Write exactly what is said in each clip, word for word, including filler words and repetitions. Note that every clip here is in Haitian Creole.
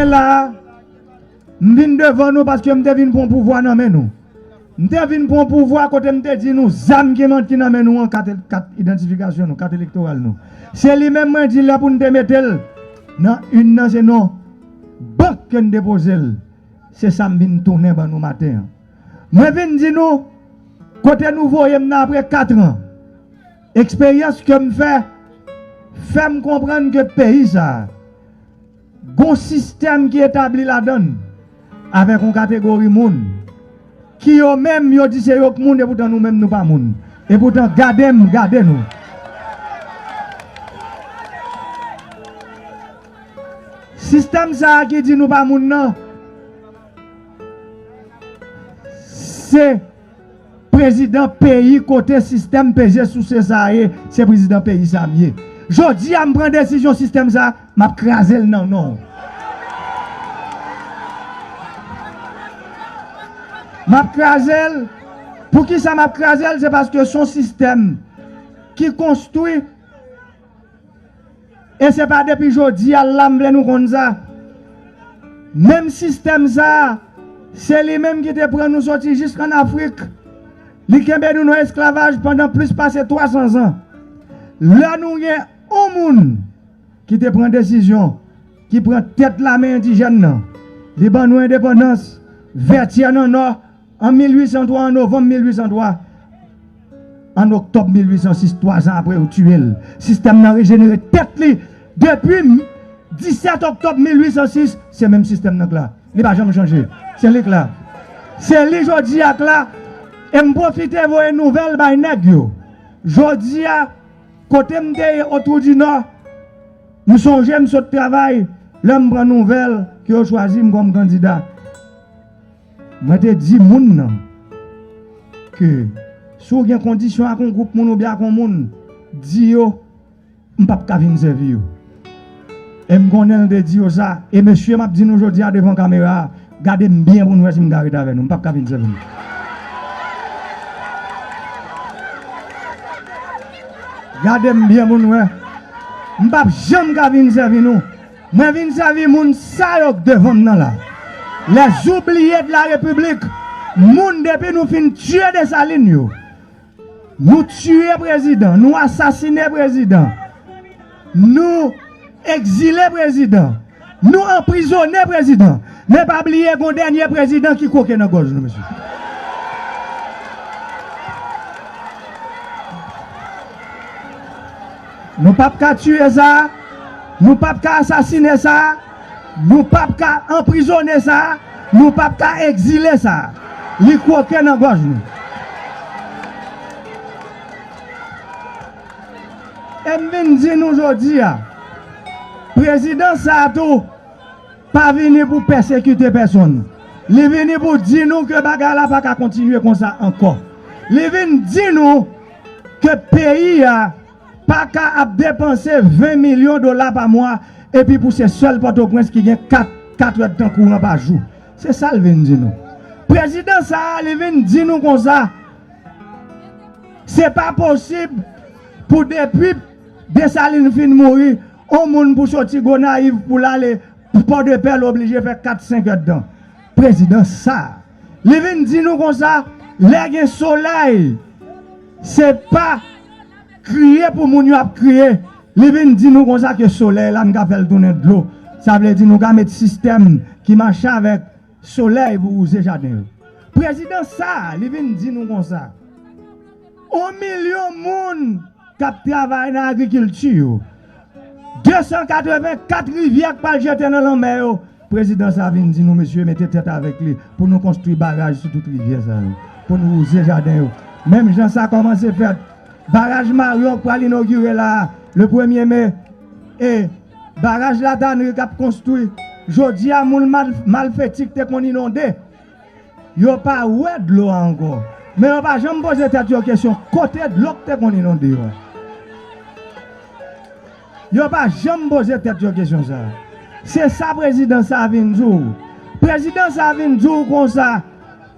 la a, m vin devan nou paske m te vin pran pouvwa nan men nou. M te vin pran pouvwa kote m te di nou zam ki nan men nou an, kat, kat idantifikasyon nou, kat elektoral nou. Se li menm mwen di lè pou n te mete l nan inn nan, se non bank ke n depoze l. Se sa m vin tounen ban nou maten an. Mwen vin di nou kote nou voye m nan apre kat an. Eksperyans ke m fè, fè m konprann ke peyi sa a, gon sistèm ki etabli ladan l avèk yon kategori moun ki yo menm yo di se yo k moun, epoutan nou menm nou pa moun. Epoutan gade m, gade nou. Sistèm sa a ki di nou pa moun nan, se prezidan peyi kote sistèm peze souse sa a ye, se prezidan peyi sa a m ye. Jodi a m pran desizyon sistèm sa a, m ap kraze l nan non w. M ap kraze l. Poukisa m ap kraze l? Se paske se yon sistèm ki konstwi. E se pa depi jodi a la m vle nou konn sa. Menm sistèm sa a, se li menm ki te pran nou soti jis ann Afrik. Li kenbe nou nan esklavaj pandan plis pase twa san zan. Lè nou gen yon moun ki te pran desizyon, ki pran tèt lame endijèn nan, li ban nou endepandans, Vètyè nan Nò, an mil uit san twa, an novanm mil uit san twa, an oktòb mil uit san sis, twa zan apre, yo tiye l. Sistèm nan rejenere tèt li. Depi m-, disèt oktòb mil uit san sis, se menm sistèm nan k la. Li pa janm chanje. Se li k la. Se li jodi a k la. E m pwofite voye nouvèl bay nèg yo. Jodi a, kote m te ye, Otwou di Nò, m sonje m sot travay, lè m pran nouvèl ke yo chwazi m kòm kandida. Mwen te di moun nan ke si w gen kondisyon ak yon gwoup moun oubyen ak yon moun, di yo, m p ap ka vin sèvi yo. E m konnen l te di yo sa. E mesye, m ap di nou jodi a devan kamera a, gade m byen pou n wè si m ka ret avè nou. M p ap ka vin sèvi nou. Gade m byen pou n wè. M p ap janm ka vin sèvi nou. Mwen vin sèvi moun sa yo k devan m nan la. Les oubliés de la République. Moun depi nou fin tiye Desalin yo. Nou tiye prezidan, nou asasine prezidan. Nou egzile prezidan. Nou anprizone prezidan. Men pa bliye gon dènye prezidan ki kwoke nan gòj nou, mesye. Nou p ap ka tiye sa, nou p ap ka asasine sa, nou p ap ka anprizone sa, nou p ap ka egzile sa. Li kwoke nan gòj nou. E m vin di nou jodi a, prezidan sa a tou pa vini pou pèsekite pèsonn. Li vini pou di nou ke bagay la pa ka kontinye konsa ankò. Li vin di nou ke peyi a pa ka ap depanse ven milyon dola pa mwa, epi pou se sèl Pòtoprens ki gen kat, kat èdtan kouran pa jou. Se sa l vin di nou. Prezidan sa a, li vin di nou konsa, se pa posib pou depi Desalin fin mouri, yon moun pou soti Gonayiv pou l ale Pòdepè, l oblije fè kat, senk èdtan. Prezidan sa a, li vin di nou konsa, lè gen solèy, se pa kriye pou moun yo ap kriye. Li vin di nou konsa ke solèy la, n ka fè l tounen dlo. Sa vle di nou ka met sistèm ki mache avèk solèy pou wouze jaden yo. Prezidan sa a, li vin di nou konsa, yon milyon moun k ap travay nan agrikilti yo, de san katreven kat rivyè k pral jete nan lanmè yo, prezidan sa a vin di nou, mesye, mete tèt avèk li pou nou konstwi baraj sou tout rivyè sa yo, pou nou wouze jaden yo. Menm jan sa kòmanse fèt, baraj Marion k pral inogire la a, le premye me, e baraj Latanri k ap konstwi. Jodi a, moun Mal-, Malfeti k te konn inonde, yo pa wè dlo a ankò. Men yo pa janm poze tèt yo kesyon kote dlo k te konn inonde yo a. Yo pa janm poze tèt yo kesyon sa a. Se sa prezidan sa a vin di w. Prezidan sa a vin di w konsa,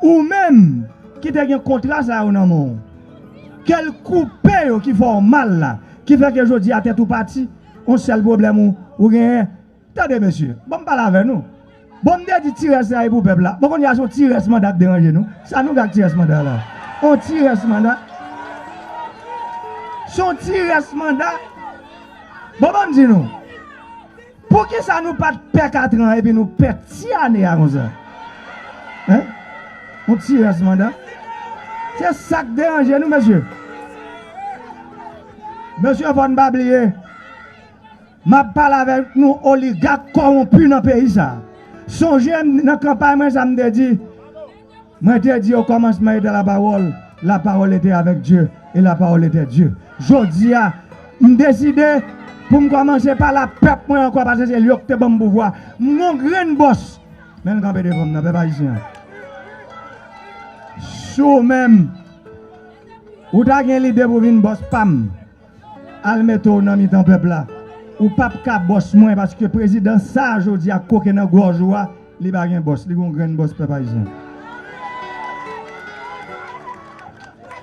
ou menm ki te gen kontra sa yo nan men w, ke l koupe yo ki fè w mal la, ki fè ke jodi a tèt ou pati, yon sèl pwoblèm ou, ou genyen. Tande, mesye, ban m pale avè nou. Bon, m te di ti rès la e pou pèp la. Bon, kounye a se yon ti rès manda k deranje nou. Sa nou gen ak ti rès manda la? Yon ti rès manda. Se yon ti rès manda. Bon, ban m di nou. Poukisa nou pa t pè katran epi nou pè ti ane a konsa? Hein? Yon ti rès manda. Se sa k deranje nou, mesye. Mesye, fò n pa bliye. M ap pale avèk nou oligak kòwonpi nan peyi sa. Sonje m nan kanpay mwen sa m te di. Mwen te di o kòmansman etè lapawòl, lapawòl etè avèk Dye, e lapawòl etè Dye. Jodi a, m deside pou m kòmanse pale a pèp mwen ankò, paske se li yo ki te ban m pouvwa. M gon grenn bòs. Men l kanpe devan m nan, pèp ayisyen an. Si w menm, ou ta gen lide pou vin bòs pa m, al mete w nan mitan pèp la. Ou p ap ka bòs mwen, paske prezidan sa a jodi a koke nan gòj ou a, li pa gen bòs, li gon grenn bòs pèp ayisyen.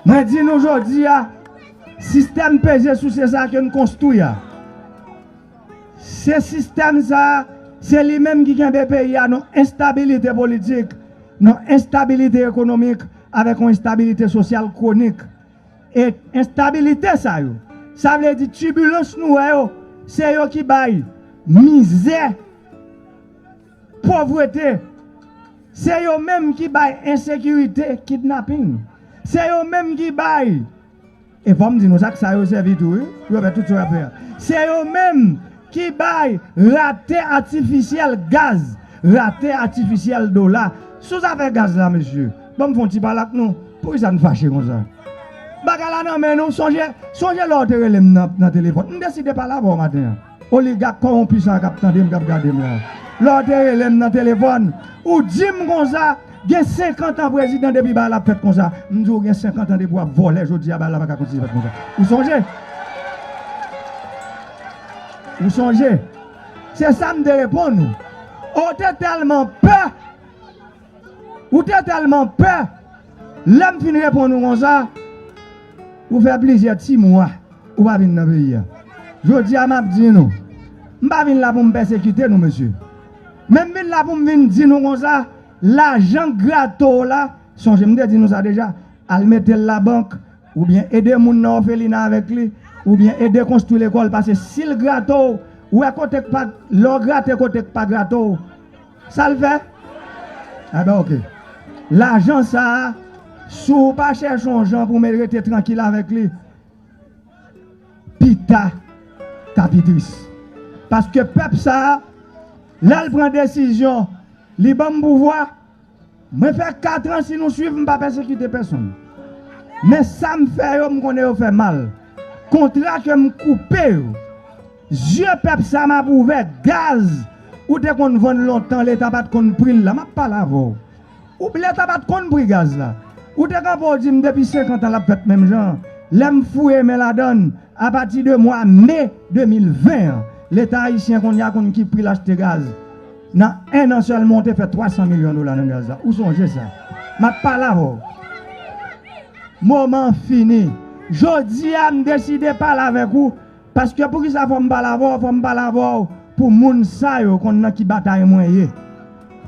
Mwen di nou jodi a, sistèm peze souse sa ke n konstwi a, se sistèm sa a, se li menm ki kenbe peyi a nan enstabilite politik, nan enstabilite ekonomik, avèk yon enstabilite sosyal kwonik. E enstabilite sa yo, sa vle di tibilans nou wè yo, se yo ki bay mizè, povrete. Se yo menm ki bay ensekirite, kidnaping. Se yo menm ki bay, e fò m di nou sa, sa yo sèvi tou, wi, pou yo fè tout sa yo ap fè a. Se yo menm ki bay rate atifisyèl gaz, rate atifisyèl dola. Sou zafè gaz la, mesye, ban m fè yon ti pale ak nou. Poukisa n fache konsa? Bagay la nan men nou. Sonje, sonje lè w te rele m nan, nan telefòn. M deside pale avè w maten an. Oligak kòwonpi sa k ap tande m, k ap gade m la. Lè w te rele m nan telefòn, ou di m konsa, gen senkant an prezidan depi bagay la ap fèt konsa. M di w gen senkant an depi w ap vòlè, jodi a bagay la pa ka kontinye fèt konsa. Ou sonje? Ou sonje? Se sa m te reponn ou. Ou te tèlman pè. Ou te tèlman pè. Lè m fin reponn ou konsa, ou fè plizyè ti mwa ou pa vin nan peyi a. Jodi a, m ap di nou, m pa vin la pou m pèsekite nou, mesye. Men m vin la pou m vin di nou konsa, lajan grato w la, sonje m te di nou sa deja, al mete l labank, oubyen ede moun nan òfelina avèk li, oubyen ede konstwi lekòl, paske si l grato w, ou wè kote k pa, lè w grate kote k pa grato w, sa l fè? Enben, oke. Lajan sa a, si w pa chèche yon jan pou w met rete trankil avèk li, pita, t ap pi tris. Paske pèp sa a, lè l pran desizyon, li ban m pouvwa, mwen fè kat an, si nou swiv, m pa pèsekite pèsonn. Men sa m fè yo, m konnen yo fè mal. Kontra ke m koupe yo, zye pèp sa m ap ouvè, gaz, ou te konn vann lontan, Leta pa t konn pri l la, m ap pale avè w. Ou, Leta pa t konn pri gaz la. Ou te kanpe w di m depi senkant an l ap fèt menm jan. Lè m fouye men ladann, apati de mwa me de mil ven an, Leta ayisyen kounye a konn ki pri l achte gaz. Nan en an sèlman, w te fè twa san milyon dola nan gaz la. Ou sonje sa? M ap pale avè w. Moman an fini. Jodi a, m deside pale avèk ou. Paske poukisa fò m pale avè w? Fò m pale avè w pou moun sa yo konn nan ki batay mwen ye.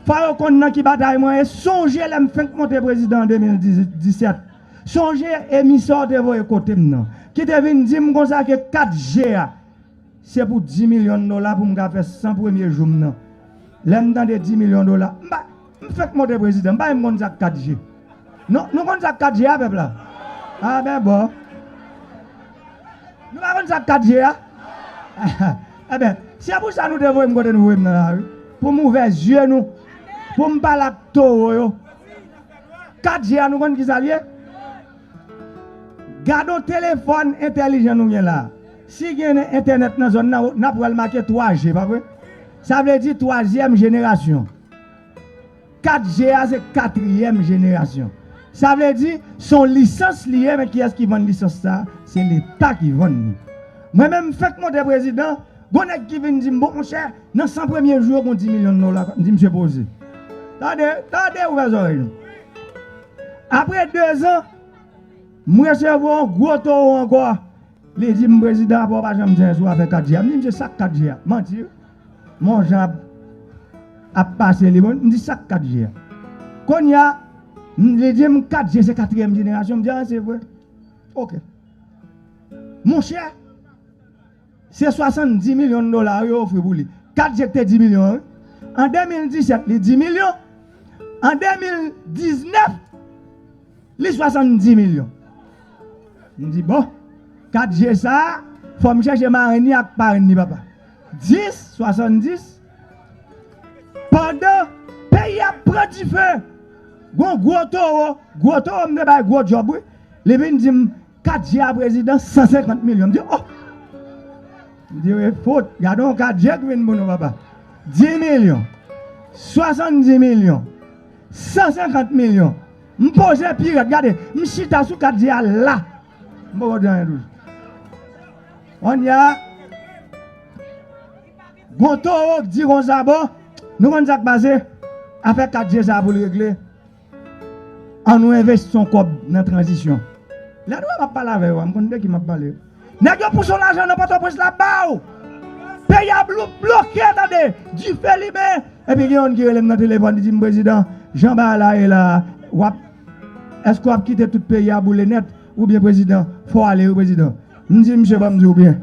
Fò yo konn nan ki batay mwen ye. Sonje lè m fenk monte prezidan an de mil disèt. Sonje emisè w te voye kote m nan, ki te vin di m konsa ke kat G a, se pou dis milyon dola pou m ka fè san premye jou m nan. Lè m tande dis milyon dola, m pa, m fenk monte prezidan, m pa menm konn sa k kat G. Non, nou konn sa k kat G a, pèp la? A ben bon. Nou pa konn sa k kat G a? Enben, se pou sa nou te voye m kote nou voye m nan la, wi. Pou m ouvè zye nou. Pou m pale ak towo yo. Kat G a, nou konn ki sa l ye? Gade yon telefòn entèlijan nou gen la. Si gen entènèt nan zòn nan, n ap wè l make twa G, pa vre? Sa vle di twazyèm jenerasyon. Kat G a se katriyèm jenerasyon. Sa vle di, se yon lisans li ye, men kiyès ki vann lisans sa a? Se Leta ki vann li. Mwen menm, m fenk monte prezidan, gon nèg ki vin di m, bon, monchè, nan san premye jou yo, gon dis milyon dola. M di, misye poze. Tande, tande, ouvè zòrèy nou. Apre dezan, m resevwa yon gwo towo ankò. Li di m, prezidan, apa w pa janm di anyen sou afè kat G a? M di, misye, sa k kat G a? Manti, wi. Mon jan ap ap pase li, bon, m di, "Sa k kat G a?" Kounye a, m, li di m, "Kat G se katriyèm jenerasyon." M di, "A, se vre." Oke. Monchè, se swasanndis milyon dola yo ofri pou li. Kat G te di milyon, wi. An de mil disèt, li di milyon. An de mil diznèf, li swasanndis milyon. M di, "Bon, kat G sa a, fò m chèche marenn li ak parenn li, papa." Dis, swasanndis. Pandan peyi a ap pran dife, gon gwo towo, gwo towo m te bay gwo djòb, wi. Li vin di m, "Kat G a prezidan, san senkant milyon." M di, "Oh!" M di, "Wi, fout, gade yon kat G ki vin pou nou, papa." Dis milyon, swasanndis milyon, san senkant milyon. M poze pi rèd, gade, m chita sou kat G a la. M poko di anyen toujou. Kounye a, gon towo k di konsa, "Bon, nou konn sa k pase, afè kat G sa a pou l regle. An nou envesti yon kòb nan tranzisyon." Lè nou wè m ap pale avè yo a, m konn de ki m ap pale. Nèg yo pouse yon lajan nan Pòtoprens la ba w. Peyi a blo-, bloke, tande, dife limen. Epi gen youn ki rele m nan telefòn, li di m, "Prezidan, jan bagay la ye la, w ap, èske w ap kite tout peyi a boule nèt, oubyen prezidan, fò w ale wi, prezidan?" M di, "Misye, ban m di w byen."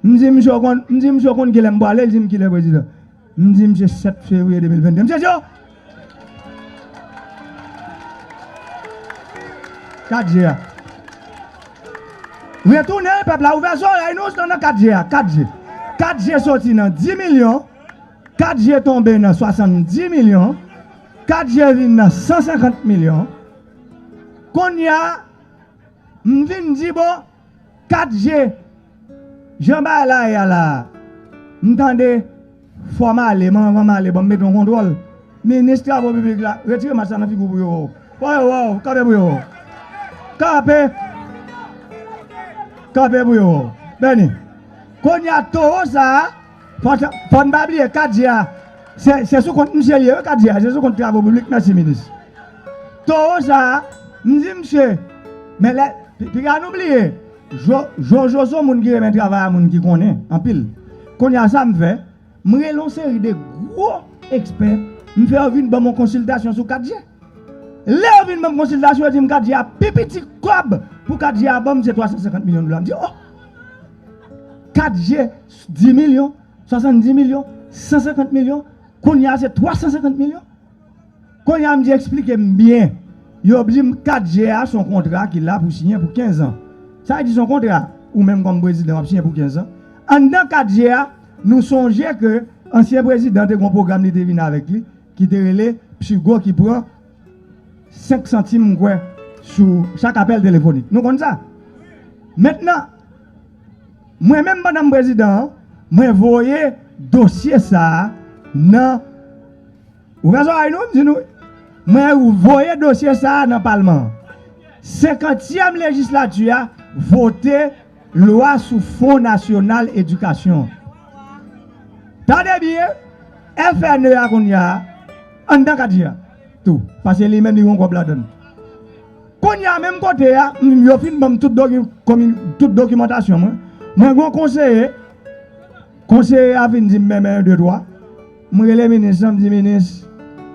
M di, "Misye, w konn, m di, misye, w konn kilè m prale?" Li di m, "Kilè, prezidan?" M di, "Misye, sèt fevriye de mil venn de." Misye di, "Oh!" Kat G a. Retounen, pèp la, ouvè zòrèy nou, se nan kat G a, kat G. Kat G soti nan dis milyon, kat G tonbe nan swasanndis milyon, kat G vin nan san senkant milyon. Kounye a, m vin di, bon, kat G, jan bagay la ye a la, m tande, fò m ale, men anvan m ale, ban m mete yon kontwòl. Minis travo piblik la, retire mas la nan figi w pou yo wè w. Fò yo wè w, kanpe pou yo wè w. Kanpe. Kanpe pou yo wè w. Bèni. Kounye a, towo sa a, fò, fò n pa bliye kat G a, se, se sou kont misye l ye, wi, kat G a, se sou kont travo piblik, mèsi, minis. Towo sa a, m di misye, men lè, pi-, piga nou bliye, Jo-, Jojo se yon moun ki renmen travay a moun ki konnen anpil. Kounye a, sa m fè, m rele yon seri de gwo ekspè, m fè yo vin ban m yon konsiltasyon sou kat G. Lè yo vin ban m konsiltasyon, yo di m kat G a, pi piti kòb pou kat G a ban m, se twa san senkant milyon dola. M di, oh! Kat G, dis milyon, swasanndis milyon, san senkant milyon, kounye a se twa san senkant milyon. Kounye a m di, eksplike m byen. Yo di m kat G a se yon kontra ki la pou siyen pou kenz an. Sa vle di se yon kontra, ou menm kòm prezidan w ap siyen pou kenz an. Anndan kat G a, nou sonje ke ansyen prezidan te gen yon pwogram li te vin avèk li, ki te rele Psigo ki pran senk santim, m kwè, sou chak apèl telefonik. Nou konn sa? Mentnan, mwen menm pandan m prezidan an, mwen voye dosye sa a nan, ouvè zòrèy nou, m di nou, mwen voye dosye sa a nan palman an. Senkantyèm lejislati a vote lwa sou Fon Nasyonal Edikasyon. Tande byen, F N E a kounye a, anndan kat G a tou, paske li menm li gen yon kòb ladan l. Kounye a, menm kote a, m, yo fin ban m tout doki-, komi-, tout dokimantasyon mwen. Mwen gen yon konseye, konseye a vin di m, men, men, de, twa. M rele minis lan, m di, minis,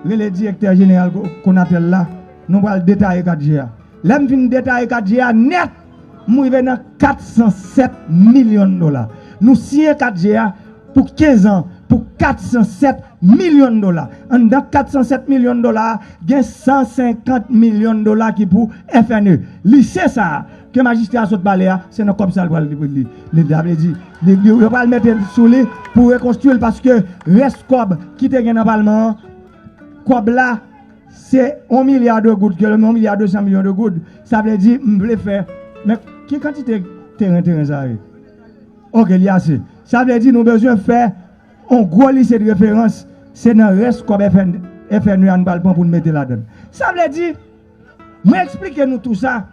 rele direktè jeneral Ko-, Konatel la, nou pral detaye kat G a. Lè m fin detaye kat G a nèt, m rive nan kat san sèt milyon dola. Nou siyen kat G a pou kenz an, pou kat san sèt milyon dola. Anndan kat san sèt milyon dola a, gen san senkant milyon dola ki pou F N E. Lise sa a, ke majistra a sot pale a, se nan kòb sa a l pral li, li, li, sa vle di, li, li, yo pral mete sou li pou rekonstwi l, paske rès kòb ki te gen nan palman an, kòb la, se yon milya de goud, ke yon milya de san milyon de goud. Sa vle di, m vle fè, men ki kantite teren, teren sa ye? Oke, li ase. Sa vle di, nou bezwen fè yon gwo lise de referans, se nan rès kòb F N, F N E a n pral pran pou n mete ladan l. Sa vle di, mwen eksplike nou tou sa.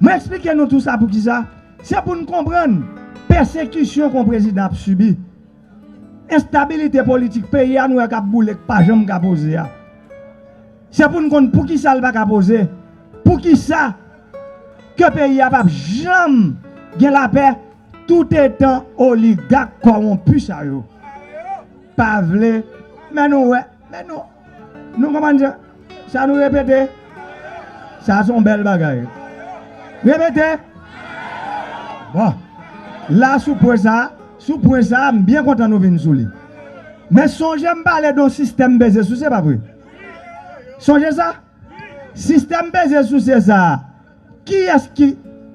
Mwen eksplike nou tou sa poukisa. Se pou n konprann pèsekisyon ke yon prezidan ap sibi. Enstabilite politik peyi a nou wè k ap boule, k pa janm ka poze a. Se pou n konn poukisa l pa ka poze. Poukisa ke peyi a p ap janm gen lapè toutetan oligak kòwonpi sa yo. pa vle. Men nou wè, men nou, nou konprann sa? Sa nou repete? Sa se yon bèl bagay. Repete. Bon. La, sou pwen sa, sou pwen sa, m byen kontan nou vin sou li. Men sonje m pale de yon sistèm peze souse, pa vre? Sonje sa? Sistèm peze souse sa a, kiyès ki,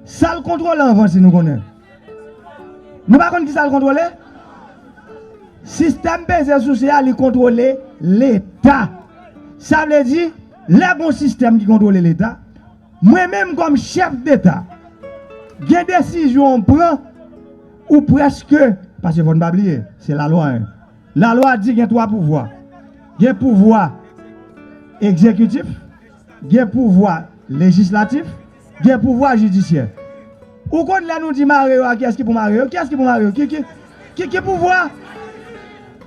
sa l kontwole anvan, si nou konnen? Nou pa konn ki sa l kontwole? Sistèm peze souse a, li kontwole Leta. Sa vle di, lè gon sistèm ki kontwole Leta, mwen menm kòm chèf Deta, gen desizyon w pran, ou prèske, paske fò n pa bliye, se lalwa, en. Lalwa di gen twa pouvwa. Gen pouvwa egzekitif, gen pouvwa lejislatif, gen pouvwa jidisyè. Ou konn lè nou di mare yo a, kiyès ki pou mare yo? Kiyès ki pou mare yo? Ki, ki, ki, ki pouvwa?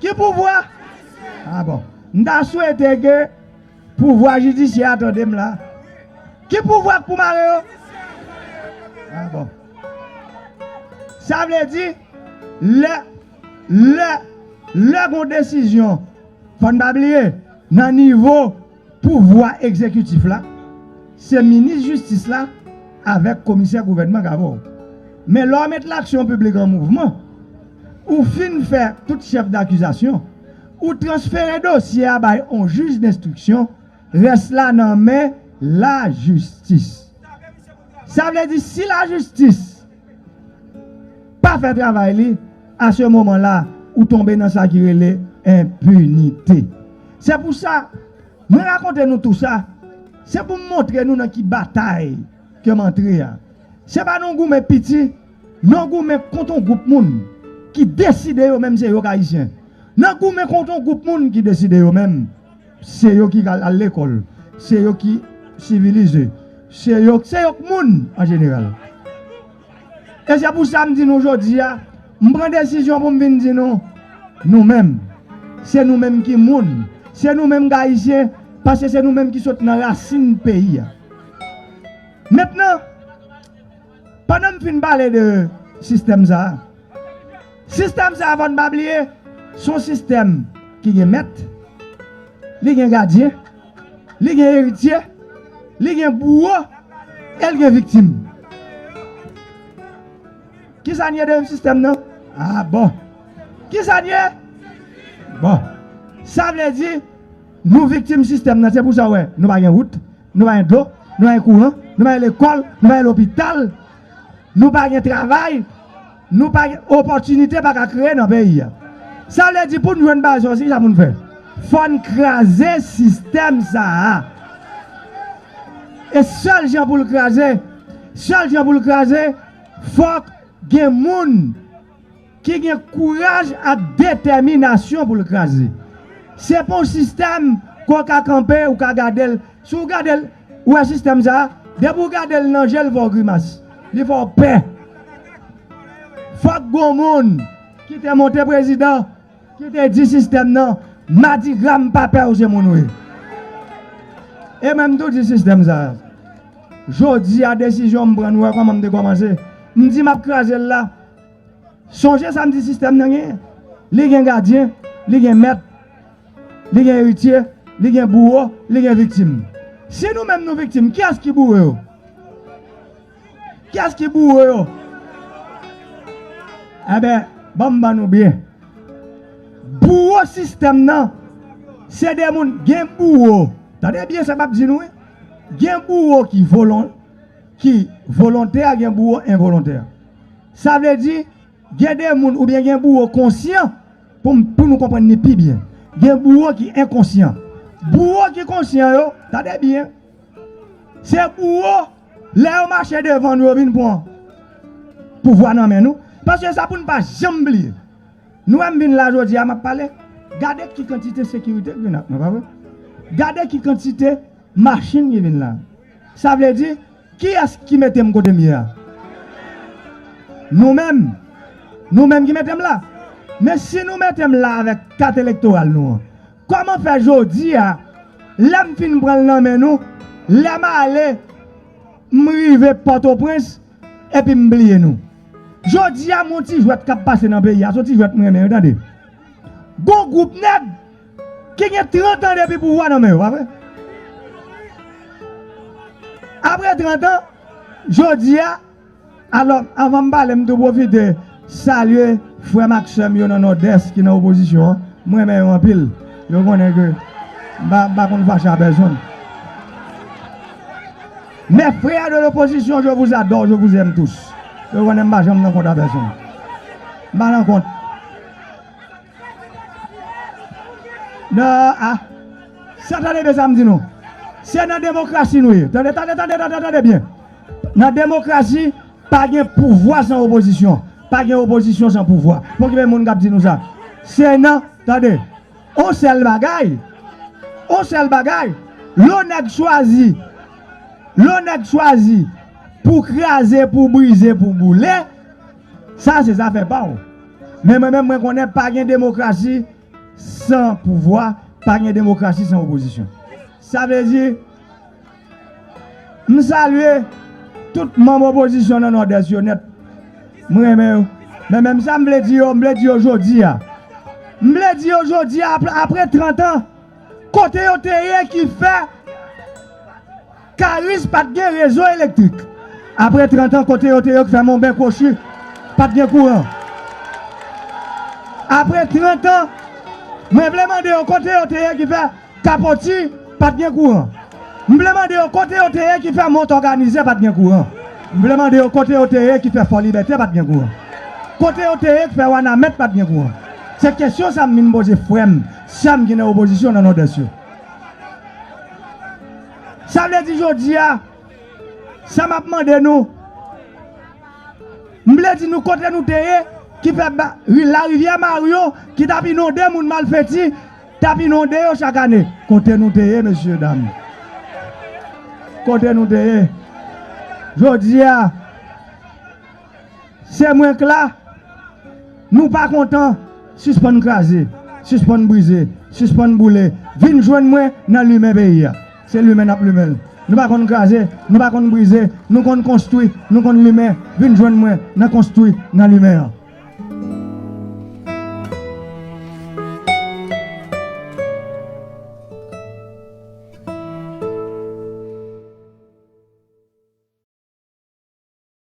Ki pouvwa? A bon. M ta swete ke pouvwa jidisyè a tande m la. Ki pouvwa k pou mare yo? A bon. Sa vle di, lè, lè, lè gon desizyon, fò n pa bliye, nan nivo pouvwa egzekitif la, se minis jistis la avèk komisè gouvènman k avè w. Men lè w met laksyon piblik an mouvman, ou fin fè tout chèf dakizasyon, ou transfere dosye a bay on jij denstriksyon, rès la nan men lajistis. Sa vle di, si lajistis pa fè travay li, a se moman la, ou tonbe nan sa ki rele enpinite. Se pou sa, mwen rakonte nou tou sa, se pou m montre nou nan ki batay ke m antre a. Se pa nan goumen piti, nan goumen kont on gwoup moun ki deside yo menm se yo k Ayisyen. Nan goumen kont on gwoup moun ki deside yo menm se yo ki al, al lekòl, se yo ki sivilize, se yo, se yo k moun an jeneral. E se pou sa m di nou jodi a, m pran desizyon pou m vin di nou, nou menm, se nou menm ki moun, se nou menm k Ayisyen, paske se nou menm ki sot nan rasin peyi a. Mentnan, pandan m fin pale de sistèm sa a, sistèm sa a, fò n pa bliye, se yon sistèm ki gen mèt, li gen gadyen, li gen eritye, li gen bouwo, e l gen viktim. Kisa n ye de sistèm nan? A bon. Kisa n ye? Bon. Sa vle di, nou viktim sistèm nan. Se pou sa w wè, nou pa gen wout, nou pa gen dlo, nou pa gen kouran, nou pa gen lekòl, nou pa gen lopital, nou pa gen travay, nou pa gen opòtinite pa ka kreye nan peyi a. Sa vle di pou n jwenn bagay sa, se kisa pou n fè? Fò n kraze sistèm sa a. E sèl jan pou l kraze, sèl jan pou l kraze, fòk gen moun ki gen kouraj ak detèminasyon pou l kraze. Se pa yon sistèm ke w ka kanpe, ou ka gade l. Si w gade l, ou wè sistèm sa a, depi w gade l nan je l fè w grimas. Li fè w pè. Fòk gon moun ki te monte prezidan, ki te di sistèm nan, Madigra m pa pè w, se moun ou ye. E mwen m tou di sistèm sa a. Jodi a desizyon m pran, nou wè kòman m te kòmanse. M di m ap kraze l la. Sonje sa m di sistèm nan genyen. Li gen gadyen, li gen mèt, li gen eritye, li gen bouwo, li gen viktim. Si nou menm nou viktim, kiyès ki bouwo yo? Kiyès ki bouwo yo? Enben, ban m ban nou byen. Bouwo sistèm nan, se de moun, gen bouwo. Tande byen sa m ap di nou, wi. Gen bouwo ki volon, ki volontè, gen bouwo envolontè. Sa vle di, gen de moun oubyen gen bouwo konsyan, pou m, pou nou konprann li pi byen. Gen bouwo ki enkonsyan. Bouwo ki konsyan yo, tande byen, se bouwo, lè yo mache devan nou, yo vin pran pouvwa nan men nou. Paske sa pou n pa janm bliye. Nou wè m vin la jodi a, m ap pale. Gade ki kantite sekirite ki vin ak nou, pa vre? Gade ki kantite machin ki vin la. Sa vle di, kiyès ki mete m kote m ye a? Nou menm. Nou menm ki mete m la. Men si nou mete m la avèk kat elektoral nou an, kòman fè jodi a, lè m fin pran l nan men nou, lè m ale, m rive Pòtoprens, epi m bliye nou? Jodi a, m yon ti jwèt k ap pase nan peyi a, se yon ti jwèt m renmen, wi, tande. Gon gwoup nèg ki gen trant an depi pouvwa nan men yo, pa vre? Apre trant an, jodi a, alò, anvan m pale, m tou pwofite salye frè m ak sè m yo nan Nòdès ki nan opozisyon an. M renmen yo anpil. Yo konnen ke m pa, m pa konn fache a pèsonn. Mes frères de l'opposition, je vous adore, je vous aime tous. Yo konnen m pa janm nan kont a pèsonn. M pa nan kont. Non, a. Sa tande byen sa m di nou. Se nan demokrasi nou ye. Tande, tande, tande, tande, tande byen. Nan demokrasi, pa gen pouvwa san opozisyon. Pa gen opozisyon san pouvwa. Pokipe moun k ap di nou sa. Se nan, tande, on sèl bagay. On sèl bagay. Lè nèg chwazi. Lè nèg chwazi pou kraze, pou brize, pou boule. Sa se zafè pa w. Men mwen menm, mwen konnen pa gen demokrasi san pouvwa, pa gen demokrasi san opozisyon. Sa vle di, m salye tout manm opozisyon nan Nòdès yo nèt. M renmen yo. Men menm sa m vle di yo, m vle di yo jodi a. M vle di yo jodi a, apre, apre trant an, kote yo te ye ki fè Karis pa t gen rezo elektrik. Apre trant an, kote yo te ye ki fè Monben Kwochi pa t gen kouran. Apre trant an, mwen vle mande yo kote yo te ye ki fè Kapoti pa t gen kouran. M vle mande yo kote yo te ye ki fè Mont Òganize pa t gen kouran. M vle mande yo kote yo te ye ki fè Fò Libète pa t gen kouran. Kote yo te ye ki fè Wanament pa t gen kouran. Se kesyon sa m vin poze frè m, sè m ki nan opozisyon nan Nòdès yo. Sa vle di jodi a, sa m ap mande nou, m vle di nou kote nou te ye, ki fè ba, ri, larivyè Maryon, ki t ap inonde moun Malfeti, t ap inonde yo chak ane. Kote nou te ye, mesye dam? Kote nou te ye? Jodi a, se mwen k la. Nou pa kontan, sispann kraze, sispann brize, sispann boule. Vin jwenn mwen nan limen peyi a. Se limen n ap limen l. Nou pa konn kraze, nou pa konn brize, nou konn konstwi, nou konn limen. Vin jwenn mwen nan konstwi, nan limen an.